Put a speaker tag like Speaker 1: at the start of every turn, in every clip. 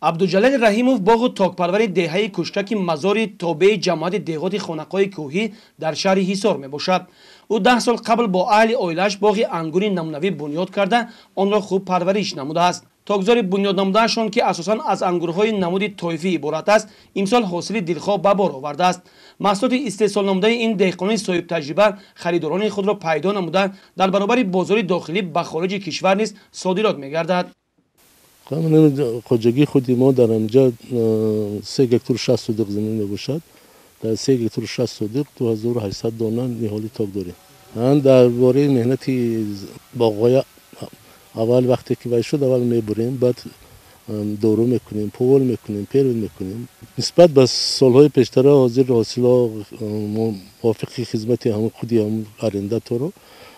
Speaker 1: Абдуҷалил Раҳимов боғу токпарвари деҳаи Куштаки Мазори тобеи ҷамоати деҳоти Хонақои кӯҳӣ дар шаҳри Ҳисор мебошад. Ӯ 10 сол қабл бо аҳли оилааш боғи ангури намунавӣ бунёд карда, онро хуб парвариш намудааст. Токзори бунёд намудаашон, ки асосан аз ангурҳои намуди тоифӣ иборат аст, имсол ҳосили дилхоҳ ба бор овардааст. Маҳсулоти истеҳсол намудаи ин деҳқони соҳибтаҷриба харидорони худро пайдо намуда, дар баробари бозори дохилӣ ба хориҷи кишвар низ содирот мегардад.
Speaker 2: Хоҷагии худи мо дар инҷа 3 гектар 6 сотих замин мебошад. Дар 3 гектар 6 сотих 2800 дона ниҳоли ток дорем. Дар бораи меҳнати боғҳоя аввал вақте ки вай шуд, аввал мебурем, баъд дору мекунем, повол мекунем, первин мекунем. Нисбат ба солҳои пештара ҳозир ҳосилҳо мувофиқи хизмати ҳамун худи ҳамун арендаторо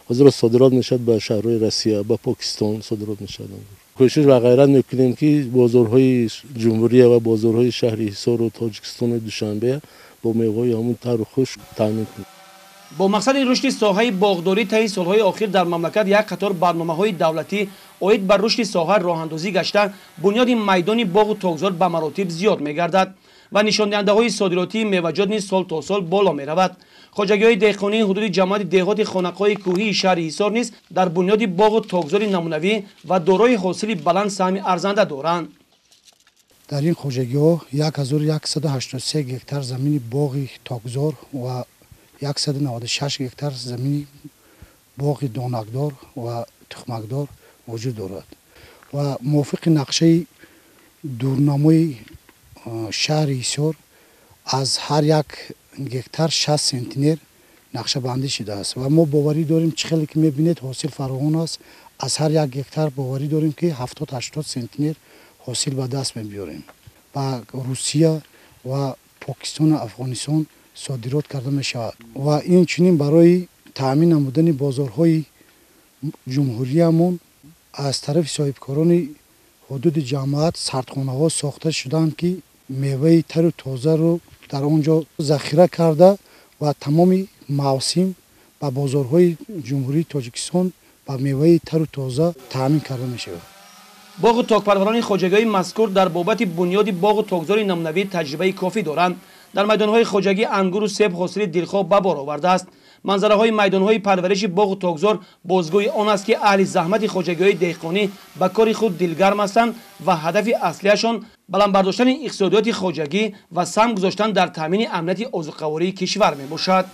Speaker 2: ҳозир содирот мешавад ба шаҳрҳои Россия, ба Покистон содирот мешавад. Кӯшиш ва ғайрат мекунем, ки бозорҳои ҷумҳурия ва бозорҳои шаҳри Ҳисору Тоҷикистону Душанбе бо меваҳои ҳамун тару хушк таъмин кунем.
Speaker 1: Бо мақсади рушди соҳаи боғдорӣ таи солҳои охир дар мамлакат як қатор барномаҳои давлатӣ оид ба рушди соҳа роҳандозӣ гашта, бунёди майдони боғу токзор ба маротиб зиёд мегардад ва нишондиҳандаҳои содиротии меваҷот низ сол то сол боло меравад. Хоҷагиҳои деҳқонии ҳудуди ҷамоати деҳоти Хонақои кӯҳии шаҳри Ҳисор низ дар бунёди боғу токзори намунавӣ ва дорои ҳосили баланд саҳми арзанда доранд.
Speaker 3: Дар ин хоҷагиҳо 1183 гектар замини боғи токзор ва 196 гектар замини боғи донакдор ва тухмакдор вуҷуд дорад ва мувофиқи нақшаи дурнамои шаҳри Ҳисор аз ҳар як гектар 60 сентнер нақшабандӣ шудааст ва мо боварӣ дорем, чӣ хеле ки мебинед, ҳосил фаровон аст. Аз ҳар як гектар боварӣ дорем, ки 70-80 сентнер ҳосил ба даст мебиёрем. Ба Русия ва Покистону Афғонистон содирот карда мешавад ва инчунин барои таъмин намудани бозорҳои ҷумҳуриямон аз тарафи соҳибкорони ҳудуди ҷамоат сардхонаҳо сохта шудаанд, ки меваи тару тозаро дар он ҷо захира карда ва тамоми мавсим ба бозорҳои ҷумҳурии Тоҷикистон ба меваи тару тоза таъмин карда мешавад.
Speaker 1: Боғу токпарварони хоҷагиҳои мазкур дар бобати бунёди боғу токзори намунавӣ таҷрибаи кофӣ доранд. Дар майдонҳои хоҷагӣ ангуру себ ҳосили дилхоҳ ба бор овардааст. Манзараҳои майдонҳои парвариши боғу токзор бозгӯи он аст, ки аҳли заҳмати хоҷагиҳои деҳқонӣ ба кори худ дилгарм ҳастанд ва ҳадафи аслияшон баланд бардоштани иқтисодиёти хоҷагӣ ва саҳм гузоштан дар таъмини амнияти озуқавории кишвар мебошад.